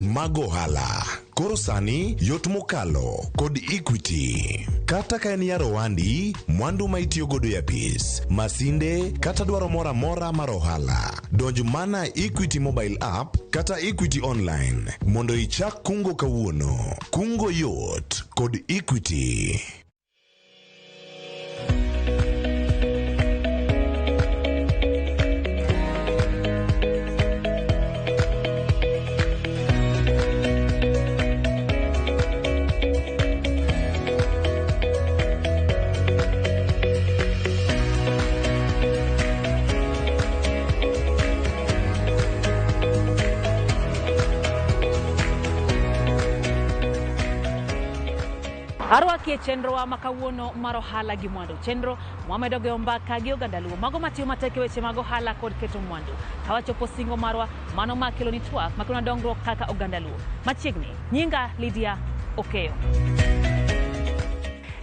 Mag ohala. Koro sani yot mokalo kod Equity. Kata ka en yaro ohandi, mwandu ma itiyo godo e apis, masinde kata dwaro moro amora mar ohala. Donj mana Equity mobile app kata Equity online mondo ichak kungo kawuono. Kungo yot kod Equity. Arwaki e chenrowa ma kawuono mar ohala gi mwandu. Chenro mwamedo goyo mbaka gi oganda Luo, mago matiyo matek e weche mag ohala kod keto mwandu. Ka wachopo singo marwa, mano makelo ni twak, makelo dongruok kaka oganda Luo. Machiegni, nyinga Lydia Okeyo.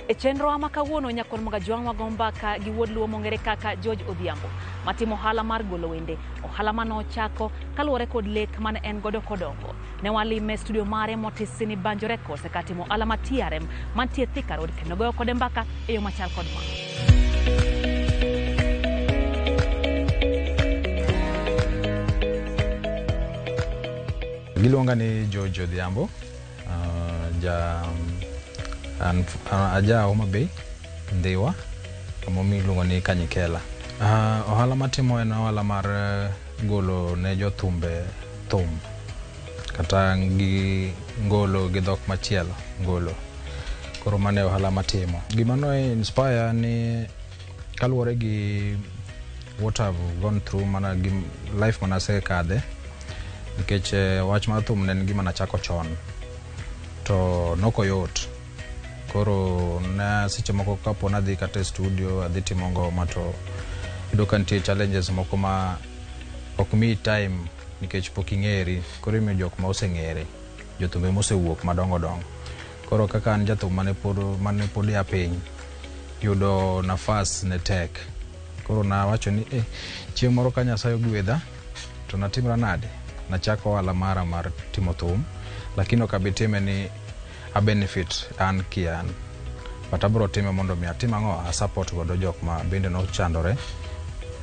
E chenrowa ma kawuono nyakon Mogajwang' wago mbaka gi wuod Luo mong'ere kaka George Odhiambo, matimo ohala mar golo wende, ohala manochako kaluwore kod lek mane en godo kodongo. Ne walime studio mare motisi ni Banjo Records e kar timo ohala ma TRM mantie Thika Road kendo goyo kode mbaka e yo machal kod ma. Giluonga ni George Odhiambo, ja an aja Homa Bay, Ndhiwa, kama miluongo ni Kanyikela. Ohala matimo en ohala mar golo ne jothumbe thum kata gi ngolo gi dhok machielo ngolo. Koro mano e ohala matimo. Gima no inspire ni kaluwore gi what I've gone through, mana gi life mana asekadhe, nikech wach mar thum ne en gima nachako chon to nokoyot. Koro na seche moko kapo nadhi kata e studio adhi timo ngoma, to iyudo ka nitie challenges moko ma ok miyi time nikech pok ing'eri. Koro imiyo jok ma oseng'ere, jothumbe mosewuok madongo dongo. Koro kaka an jathum mane pod ya piny, yudo nafas ne tek. Koro nawacho ni chieng' moro ka Nyasaye ogwedha to natimra nade, nachako ohala mara mar timo thum, lakini ok abi time ni a benefit an kian, but abro time mondo mi atim ang'o, a support godo jok ma bende nochandore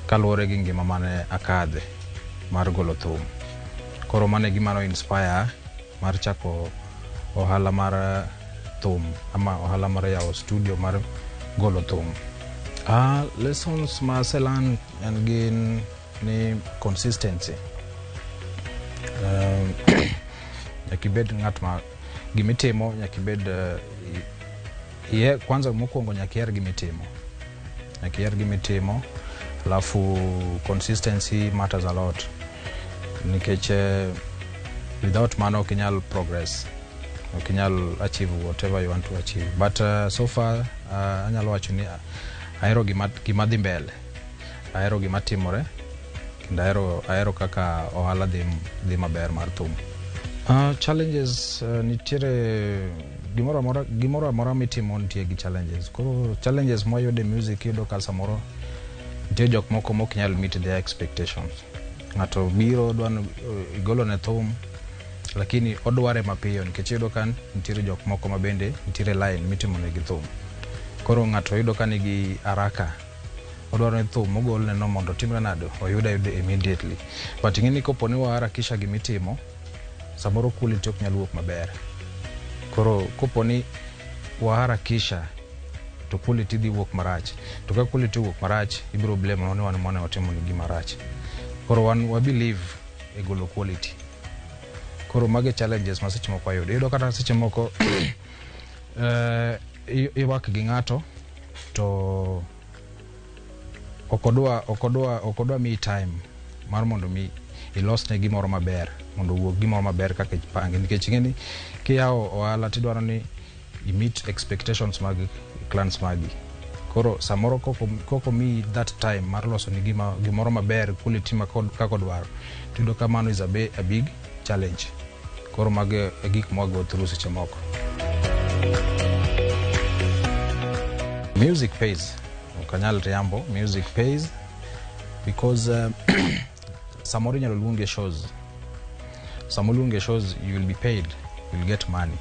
kaluwore gi ngima mane akadhe mar golo thum. Koro mano e gima no inspire mar chako ohala mar thum ama ohala mar yawo studio mar golo thum. Lessons ma aselearn en gin ni consistency. Nyaka ibed ng'at ma gimitimo nyaka ibed iye kwanza. Mokwongo nyaka iher gimitimo, nyaka iher gimitimo, alafu consistency matters a lot, nikech without mano ok inyal progress, ok inyal achieve whatever you want to achieve. But so far anyalo wacho ni ahero gima dhi mbele, ahero gima timore, kendo ahero kaka ohala dhi maber mar thum. Challenges nitiere gimoro amora mitimo nitie gi challenges. Koro challenges mwayudo e music, iyudo ka samoro nitie jok moko mok nyal meet their expectations. Ng'ato biro dwa ni igolo ne thum, lakini odware mapiyo, nikech iyudo ka nitiere jok moko ma bende nitiere line mitimo negi thum. Koro ng'ato yudo ka nigi haraka, odwaro ni thum mogolne no mondo otimre nade, oyud ayuda immediately. But ing'e ni kopo ni waharakisha gimitimo, samoro quality ok nyal wuok maber. Koro kopo ni waharakisha to quality dhi wuok marach, to ka quality owuok marach, ibiro blame ni wan mane watimo ni gima rach. Koro wan wa believe e golo quality. Koro mago e challenges ma seche moko wayudo. Iyudo kata seche moko iwak gi ng'ato to ok odwa miyi time mar mondo mi ilosne gimoro maber, mondo owuog gimoro maber kaka ipange, nikech ing'e ni kiyawo ohala tidwaro ni i meet expectations mag clients magi. Koro samoro koko miyi that time mar loso ni gimoro maber, quality ma kaka odwaro, tiyudo ka mano is a big challenge. Koro mago e gik mwa go through seche moko. Music pays, ok anyal riambo. Music pays because samoro inyalo luongi e shows. Sama oluongi e shows you will be paid, you will get money.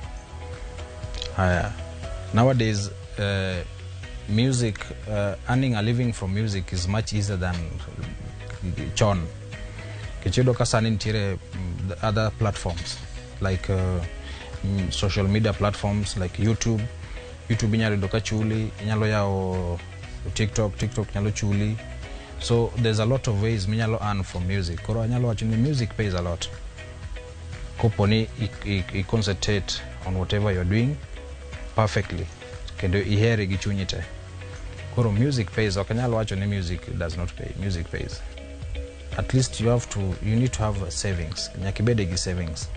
Haya, nowadays music, earning a living from music is much easier than chon. Nikech iyudo ka sani nitiere the other platforms like social media platforms like YouTube. YouTube inyalo yudo ka chuli, inyalo yawo TikTok, TikTok nyalo chuli. So there's a lot of ways minyalo earn from music. Koro anyalo wacho ni music pays a lot. Kopo ni i concentrate on whatever you're doing perfectly kendo ihere gi chunyi te. Koro music pays. Ok anyal wacho ni music does not pay. Music pays. At least you need to have savings. Nyaka ibede gi savings.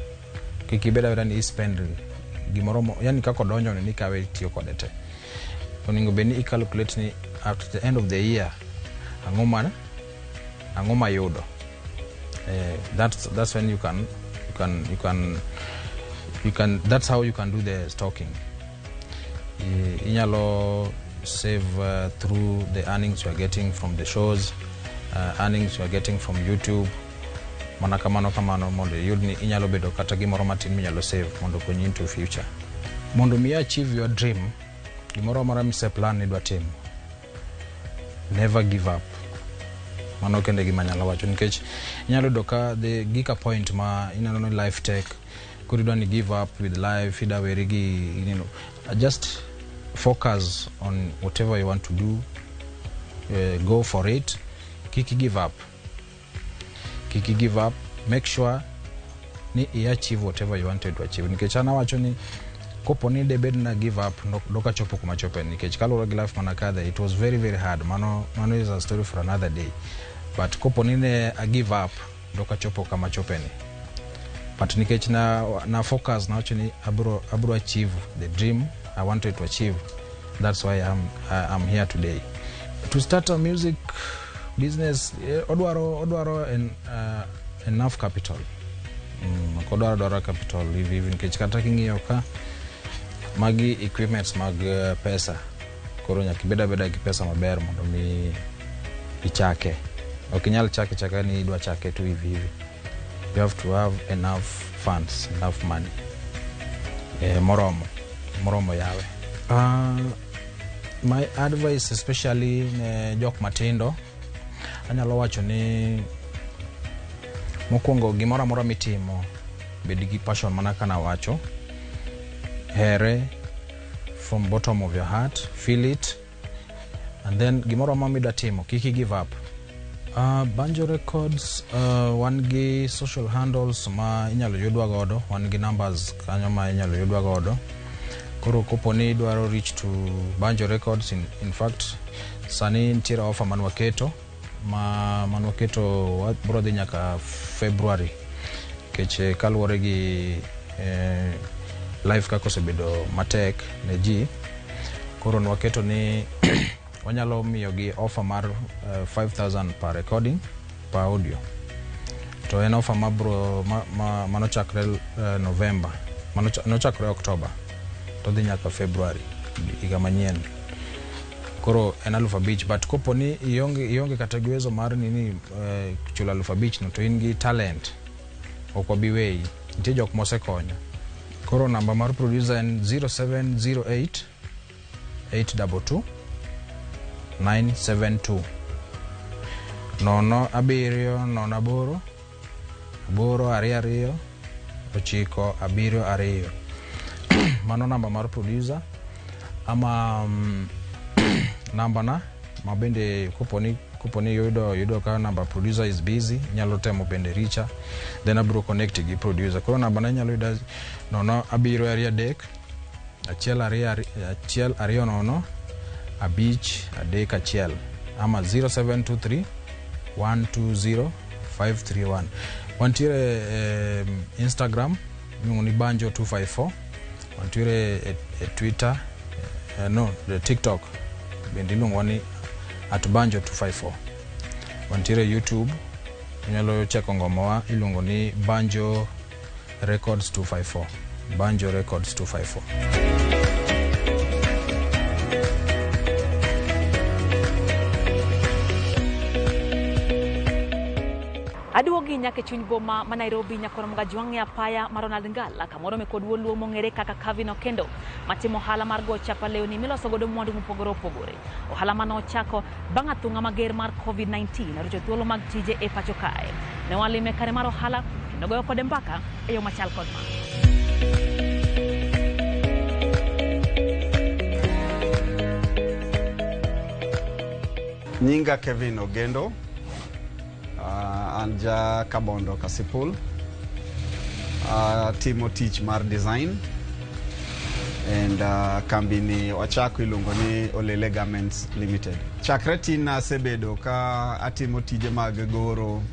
Kik ibed abeda ni i spend gimoro mo, yani kaka odonjo ni ikawe itiyo kode te. Onego bed ni i calculate ni at the end of the year ang'o ma ang'o mayudo. That's when you can that's how you can do the stocking. Inyalo save through the earnings you are getting from the shows, earnings you are getting from YouTube, mana kamano kamano mondo iyud ni inyalo bedo kata gimoro matin minyalo save mondo okonyi into future. Mondo mi achieve your dream, gimoro amora mise plan ni idwa timo, never give up. Mano kende gima anyalo wacho nikech inyalo yudo ka the gika point ma ineno ni life tek, koro idwa ni give up with life, ida weri gi just focus on whatever you want to do, go for it, kik give up, kik give up. Make sure ni i achieve whatever you wanted to achieve, nikech an awacho ni kopo ni debed na give up dok achopo kuma achope, nikech kaluwore gi life mana kadhe, it was very very hard. Mano is a story for another day, but kopo ni ne a give up, dok achopo kama achope ni. But nikech na focus, nawacho ni abro achieve the dream I wanted to achieve. That's why I'm here today. To start a music business, odwaro enough capital. Ok odwaro adwara capital hivi hivi, nikech kata king'iyo ka magi equipments mag pesa, koro nyaka ibed abeda gi pesa maber mondo mi ichake. Ok inyal chake chaka ni idwa chake tu hivi hivi. You have to have enough funds, enough money, moromo yawe. My advice, especially ne jok matindo, anyalo wacho ni mokwongo, gimoro amora mitimo, bed gi passion. Mana kana wacho, here from bottom of your heart, feel it, and then gimoro amora midwa timo, kik i give up. Banjo Records, wan gi social handles ma inyalo yudwa godo, wan gi numbers kanyo ma inyalo yudwa godo. Koro kopo ni idwaro reach to Banjo Records, in fact sani nitiere offer man waketo ma man waketo bro dhi nyaka February, nikech kaluwore gi life kaka osebedo matek ne ji, koro nwaketo ni wanyalo miyogi offer mar 5000 per recording, per audio. To en offer mabro manochakre November, nochakre October to dhi nyaka February higa manyien. Koro en 5,000, but kopo ni ionge kata gi uwezo mar nini chulo 5,000 no, to in gi talent, ok wabi weyi, nitie jok mosekonyo. Koro namba mar producer en 0708 822 972, 0708 822 972. Mano namba mar producer. Ama namba na ma bende koponi yudo ka namba producer is busy, inyalo temo bende richa, then abro connect gi producer. Koro namba na inyalo yuda 0723 1 2 1 2 0 5 3 1 ama 0723 120 531. Wantiere Instagram iluongo ni Banjo 254. Wantiere e Twitter, no, e TikTok bende iluongo ni @banjo254. Wantiere YouTube, inyalo cheko ngomawa, iluongo ni Banjo Records 254, Banjo Records 254. Aduogi nyaka e chuny boma ma Nairobi nyakoro Mgajwang' e apaya mar Ronald Ngala kamoro me kod wuod Luo mong'ere kaka Kevin Okendo matimo ohala mar go chapa lewni miloso godo mwandu mopogore opogore. Ohala mane ochako bang' athung'a mager mar COVID-19 arucho thuolo mag tije e pacho kae. Ne walime kare mar ohala kendo goyo kode mbaka e yo machal kod ma. Nyinga Kevin Ogendo, an ja Kabondo Kasipul. Timo tich mar design and kambi ni wachako iluongo ni Olele Garments Limited. Chakre tin asebedo ka atimo tije mag goro,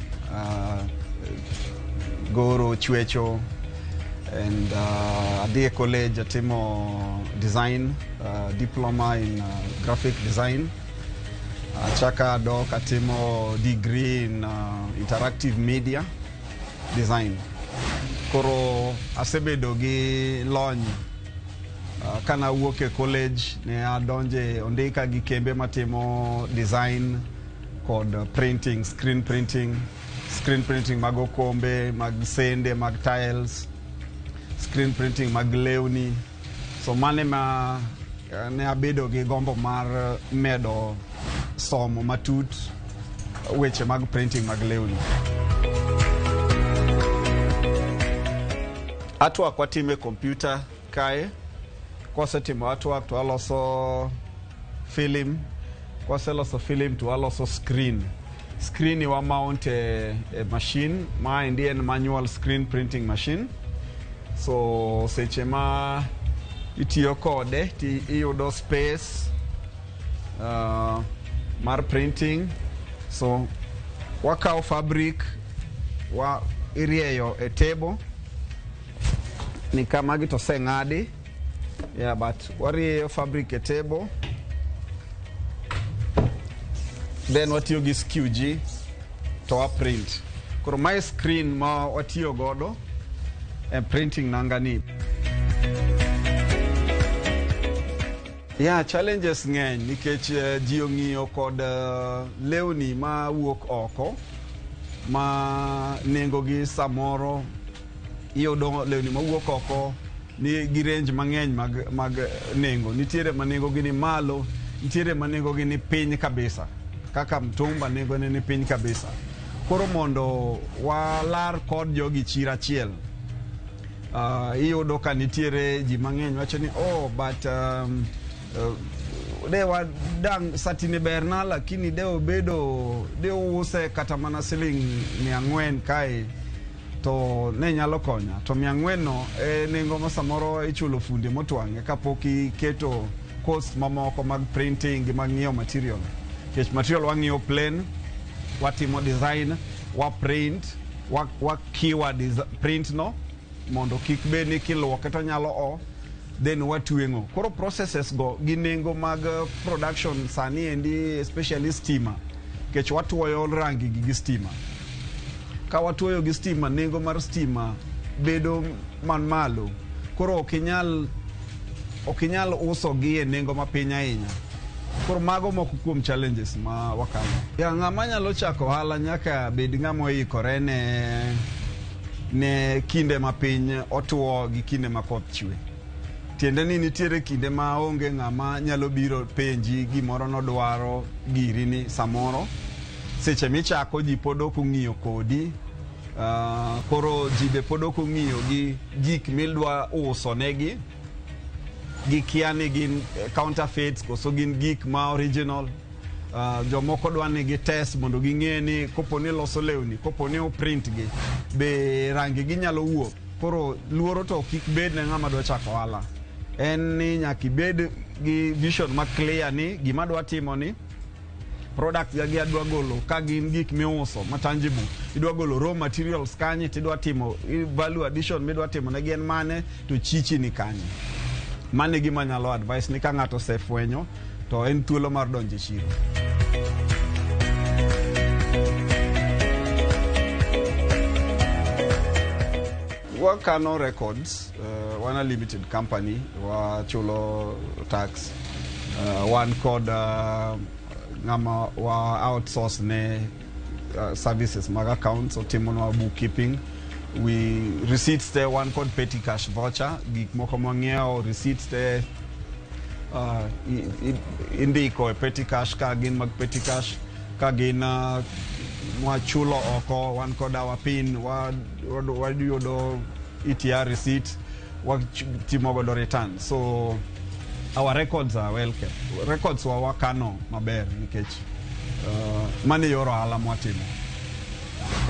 goro chwecho and adhi e college atimo design, diploma in graphic design. Achaka adok atimo degree in interactive media design. Koro asebedo gi lony kana awuok e college ne adonje ondika gi kembe matimo design kod printing, screen printing, screen printing mag okombe, mag sende, mag tiles, screen printing mag lewni. So mane ma ne abedo gi gombo mar medo somo matut weche mag printing mag lewni. Artwork watime computer kae. Kwasetimo artwork to waloso film. Kwaseloso film to waloso screen. Screen wa mount e machine. Maendi en manual screen printing machine. So seche ma itiyo kode ti iyudo space mar printing. So wakawo fabric wa irieyo e table ni kamagi to oseng'adi. Yeah, but warieyo fabric e table, then watiyo gi squeegee to wa print. Koro mae screen ma watiyo godo e printing nanga ni. Yeah, challenges ng'eny nikech ji ong'iyo kod lewni ma wuok oko ma nengo gi samoro iyudo lewni mawuok oko ni gi range mang'eny mag nengo. Nitiere ma nengo gi ni malo, nitiere ma nengo gi ni piny kabisa. Kaka mtumba nengo ne ni piny kabisa. Koro mondo walar kod jogi chiro achiel, iyudo ka nitiere ji mang'eny wacho ni oh but de wadang satine berna lakini de obedo de use kata mana siling 400 kae to ne nyalo konya. To 400 no e nengo ma samoro ichulo funde motwang'e kapok iketo cost mamoko mag printing gi mag ng'iewo material. Nikech material wang'iewo plain, watimo design, wa print, wa kiwa print no mondo kik bed ni kiluoke to nyalo o, then watweng'o. Koro processes go gi nengo mag production sani endi especially stima, nikech watuoyo rangi gi stima. Ka watuoyo gi stima, nengo mar stima bedo man malo. Koro ok inyal uso gi e nengo mapiny ahinya. Koro mago moko kuom challenges ma wakalo. Ya, ng'ama nyalo chako ohala nyaka bed ng'ama oikore ne kinde ma piny otuo gi kinde ma koth chwe. Tiende ni nitiere kinde ma onge ng'ama nyalo biro penji gimoro nodwaro giri ni samoro. Seche michako ji pod ok ong'iyo kodi, koro ji be pod ok ong'iyo gi gik midwa uso negi. Gikia ni gin counterfeits koso gin gik ma original. Jomoko dwa ni gi test mondo ging'e ni kopo ni loso lewni, kopo ni oprint gi, be rangi gi nyalo wuok. Koro luoro to kik bed ne ng'ama dwa chako ohala. En ni nyaka ibed gi vision ma clear ni gima adwa timo ni product ga gi adwa golo ka gin gik miuso ma tangible. Idwa golo raw materials kanye tidwa timo value addition midwa timo ne gin mane to chichi ni kanye. Mano e gima anyalo advice ni ka ng'ato osefwenyo to en thuolo mar donjo e chiro. Wakano records, wan a limited company, wachulo tax, wan kod ng'ama wa outsource ne services mag accounts, otimonwa bookkeeping. We receipts te wan kod petty cash voucher, gik moko mwang'iewo receipts te indiko e petty cash ka gin mag petty cash, ka gin mwachulo oko wan kod our pin, wayudo ETR receipt, watimo godo return. So our records are well kept. Records wa wakano maber nikech mano e yor ohala mwatimo.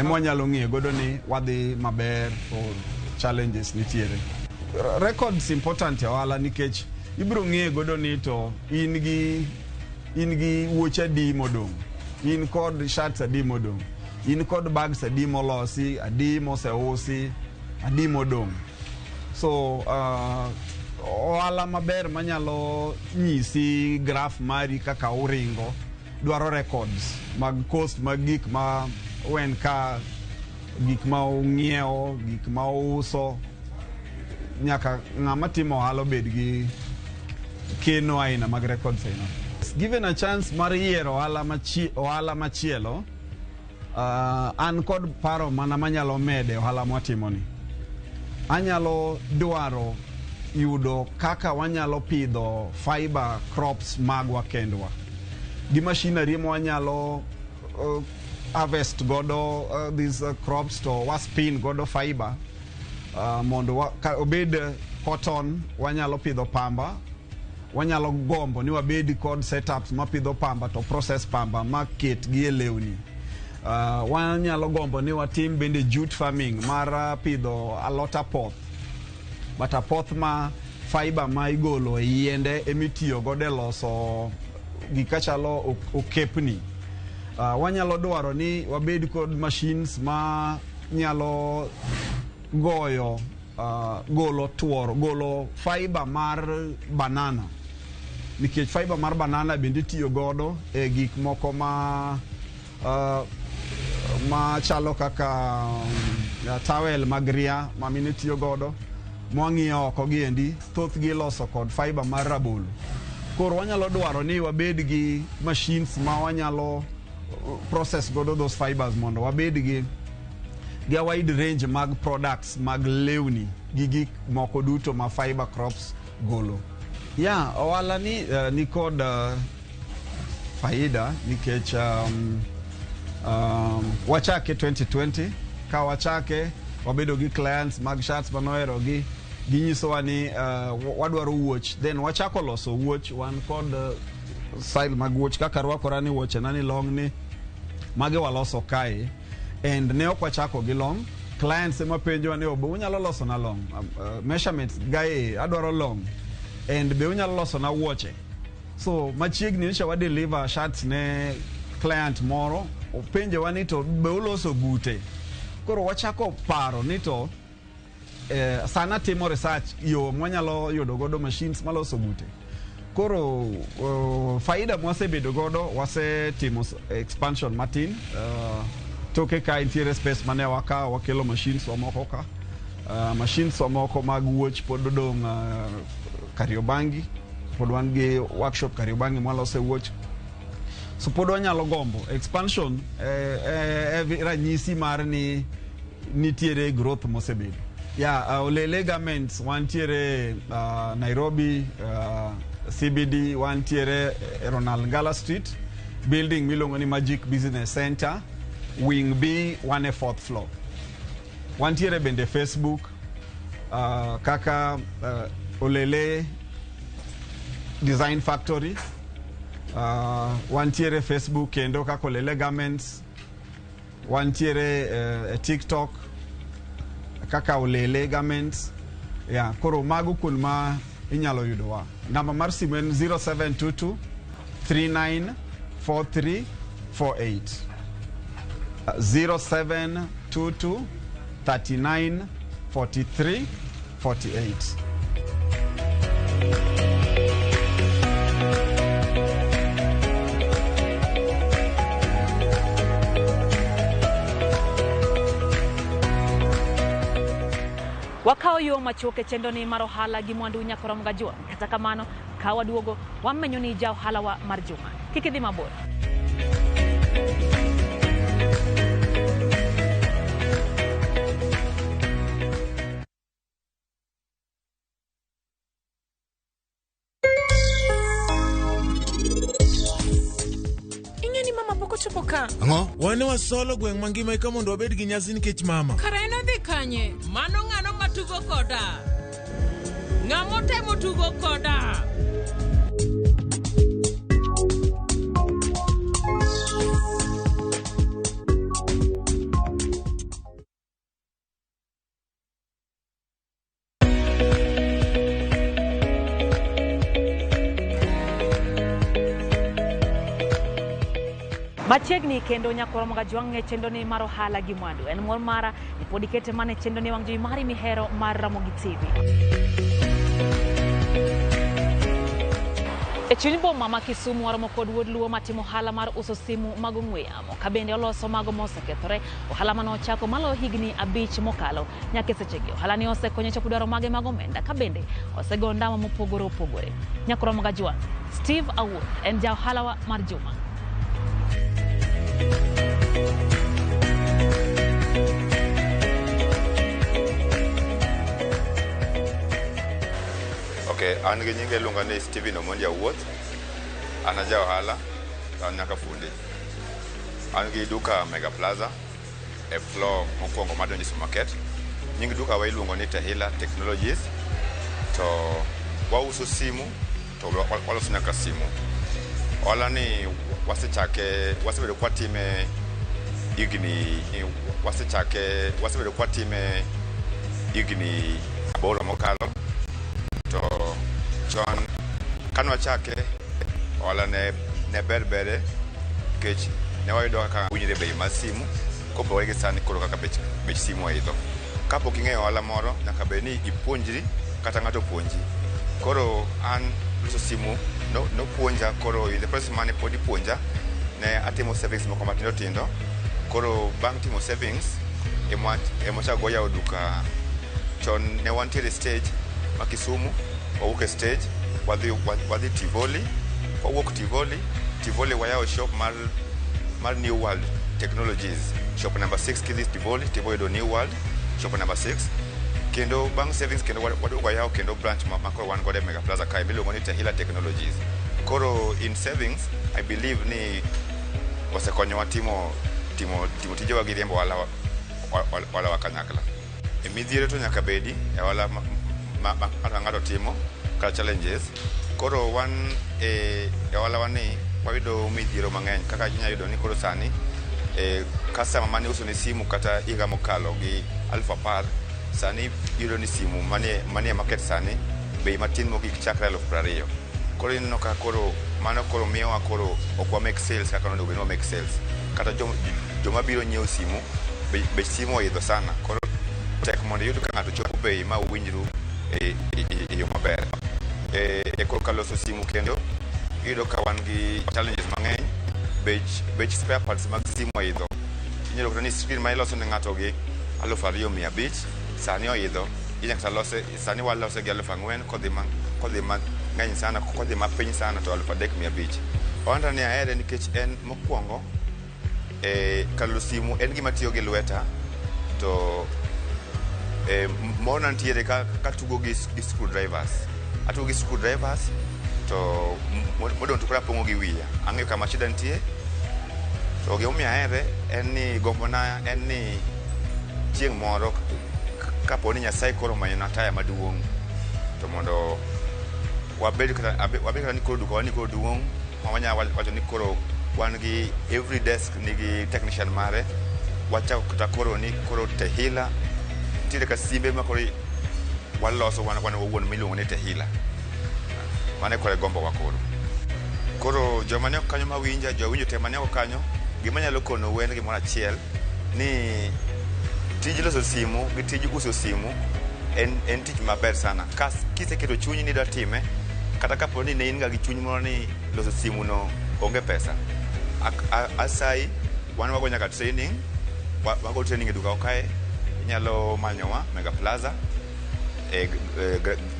Ema wanyalo ng'iyo godo ni wadhi maber or challenges nitiere. Records important e ohala nikech ibiro ng'iye godo ni to in gi wuoche adi modong', in kod shirts adi modong', in kod bags adi molosi, adi moseusi, adi modong'. So ohala maber manyalo nyisi graph mari kaka uringo dwaro records mag cost mag gik ma wen ka gik ma ung'iewo, gik ma uuso. Nyaka ng'ama timo ohala obed gi keno aina mag records aina. Given a chance mar yiero ohala machielo, an kod paro mana manyalo mede ohala mwatimoni. Anyalo dwaro yudo kaka wanyalo pidho fiber crops magwa kendwa gi machinery ma wanyalo harvest godo these crops to waspin godo fiber mondo ka obed cotton, wanyalo pidho pamba. Wanyalo gombo ni wabed kod setups mapidho pamba to process pamba maket gi e lewni. Wanyalo gombo ni watim bende jute farming mar pidho alot apoth, but apoth ma fiber ma igolo e yiende emitiyo godo e loso gik machalo okepni. Wanyalo dwaro ni wabed kod machines ma nyalo goyo golo tuoro, golo fiber mar banana, nikech fiber mar banana bende itiyo godo e gik moko ma chalo kaka towel mag ria ma mine tiyo godo mwang'iyo oko giendi, thothgi iloso kod fiber mar rabolo. Koro wanyalo dwaro ni wabed gi machines ma wanyalo process godo those fibers mondo wabed gi a wide range mag products mag lewni gi gik moko duto ma fiber crops golo. Ya ohala ni ni kod faida nikech wachake 2020. Ka wachake, wabedo gi clients mag shirts manohero gi, ginyisowa ni wadwaro wuoch, then wachako loso wuoch. Wan kod style mag wuoch kaka rwakora ni wuoche na ni long ni mage waloso kae, and ne ok wachako gi long. Clients ema penjowa ni, "Be unyalo loso na long measurements gae? Adwaro long, and be unyalo loso na wuoche?" So machiegni nyocha wa deliver shirts ne client moro, openjowa ni to be uloso gute? Koro wachako paro ni to sana timo research yo mwanyalo yudo godo machines maloso gute. Koro faida mwasebedo godo, wasetimo expansion matin. Toke ka nitiere space mane wakawo, wakelo machines wa moko ka. Machines wa moko mag wuoch pod odong' Kariobangi. Pod wan gi workshop Kariobangi mwalose wuoch, so pod wanyalo gombo expansion. Ranyisi mar ni nitiere growth mosebedo ya Olele Garments wantiere Nairobi CBD, wantiere Ronald Ngala Street, building miluongo ni Magic Business Center, wing B, wan e fourth floor. Wantiere bende Facebook kaka Olele Design Factory. Wantiere Facebook kendo kaka Olele Garments. Wantiere e TikTok kaka Olele Garments. Yeah, koro mago kuond ma inyalo yudowa. Namba mar simu en 0722 3943 48, 0722 39 43 48. Wakawo yo machuok e chenro ni mar ohala gi mwandu nyakorom gajuang'. Kata kamano, ka waduogo, wamenyo ni ja ohalawa mar juma. Kik idhi mabor. Ing'e ni mama pok ochopo ka. Ang'o? Wan ne wasolo gweng' mangima eka mondo wabed gi nyasi nikech mama. Kara en odhi kanye? Mano ng'ano matugo koda? Ng'ama otemo tugo koda? Machiegni kendo nyakwar Mogajwang' e chenro ni mar ohala gi mwandu. En mor mara ni pod ikete mana e chenro ni wang' jowi mari mihero mar Ramogi TV. E chuny boma ma Kisumu waromo kod wuod Luo matimo ohala mar uso simu mag ong'we yamo. Ka bende oloso mago mosekethore, ohala mane ochako maloyo higni 5 mokalo nyaka e sechegi. Ohala ni osekonyo chopo dwaro mage mag omenda ka bende osego ondamo mopogore opogore. Nyakwar Mogajwang', Steve Awuoth en ja ohala mar juma. Okay, an gi nyinga iluonga ni Steven Omondi Awuoth. An aja ohala, an nyaka fundi. An gi duka Mega Plaza e floor mokwongo madonjo e supermarket. Nying duka wa iluongo ni Tehila Technologies. To wauso simu, to waloso nyaka simu. Ohala ni wasechake, wasebedo kwatime higni, wasechake, wasebedo kwatime higni 8 mokalo. To chon kane wachake ohala ne ber bere nikech ne wayudo kaka winjre bei mar simu kopogore gi sani koro kaka bech simu oidho. Kapok ing'eyo ohala moro nyaka bed ni ipuonjri kata ng'ato opuonji. Koro an loso simu nopuonja, koro in the process mane pod ipuonja ne atimo savings moko matindo tindo. Koro bang' timo savings ema wachako yawo duka. Chon ne wantiere stage ma Kisumu, wawuok e stage wadhi Tivoli, wawuok Tivoli, Tivoli wayawo shop mar New World Technologies, shop number 6 kidhi Tivoli, Tivoli yudo New World, shop number 6. Kendo bang' savings kendo waduogo wayawo kendo branch ma koro wan godo e Mega Plaza kae miluongo ni Tehila Technologies. Koro in savings I believe ni osekonyowa timo tijewa gi riembo ohala wa kanyakla. E midhiero to nyaka bedi e ohala ma ng'ato timo kata challenges. Koro wan e ohala wa ni wayudo midhiero mang'eny kaka inyalo yudo ni koro sani customer mane uso ne simu kata higa mokalo gi 10,000 sani iyudo ni simu manie market sani bei matin mogik chakre 20,000. Koro ineno ka koro mano koro miyowa koro ok wa make sales kaka onego bed ni wa make sales. Kata joma biro nyiewo simu bech simu oidho sana. Koro tek mondo iyud ka ng'ato chopo bei ma uwinjru e yo maber. E korka loso simu kendo iyudo ka wan gi challenges mang'eny. Bech spare parts mag simu oidho. Inyalo yudo ni screen ma iloso ne ng'ato gi 2,500 sani oidho. Inyalo kata lose sani walose gi 4,000 kodhi mang'eny sana, kodhi mapiny sana to 3,500. Ohanda ni ahere nikech en mokwongo kar loso simu en gima tiyo gi lweta to moro nitiere ka tugo gi screwdrivers. Atugo gi screwdrivers to modong' to koro apong'o gi wiya. Ang'eyo kama shida nitie. To gimomiyo ahere en ni gombona en ni chieng' moro kapo ni Nyasaye koro omanyona taya maduong' to mondo wabed kata ni koro duka ni koro duong' ma wanyalo wacho ni koro wan gi every desk nigi technician mare. Wachako kata koro ni koro Tehila nitiere ka simbe ma koro waloso wan wawuon miluongo ni Tehila. Mano e koro e gombowa koro. Koro joma ne ok kanyo mawinja, jowinjo te mane ok kanyo, gima anyalo konou en gimoro achiel ni tij loso simu gi tij uso simu en tich maber sana. Kiseketo chunyi ni idwa time, kata kapo ni ne in ga gi chuny moro ni loso simu no onge pesa. Asayi wan wago nyaka training, wago training e duka kae, inyalo manyowa Mega Plaza e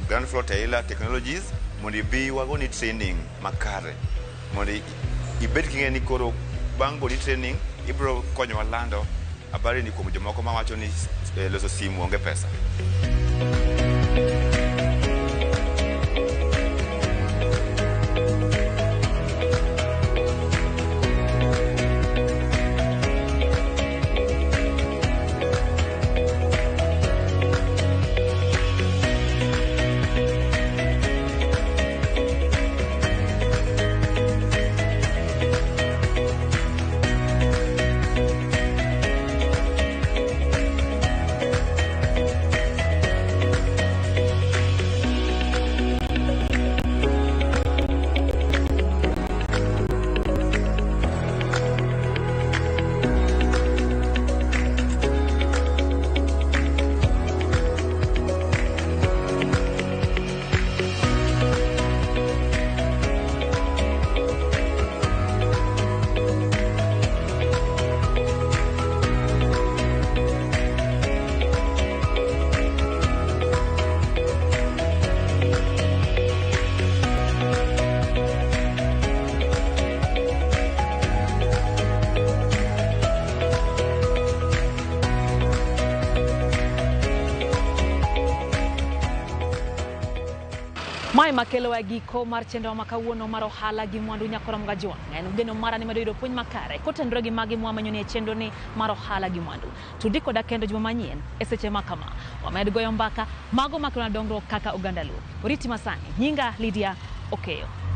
Grand Floor Tehila Technologies mondo ibi wagoni training makare mondo ibed king'eyo ni koro bang' goni training Ibiro konyowa lando habari ni kuom jomoko mawacho ni loso simu onge pesa. Mae makelo e giko mar chenro ma kawuono mar ohala gi mwandu nyakoro Mgajwang'. En geno mara ni medo yudo puonj makare kotenore gi magi mwamenyo ni e chenro ni mar ohala gi mwandu. Tudi koda kendo juma manyien e seche ma kama. Wamed goyo mbaka mago makelo dongruok kaka oganda Luo. Oriti masani. Nyinga Lydia Okeyo.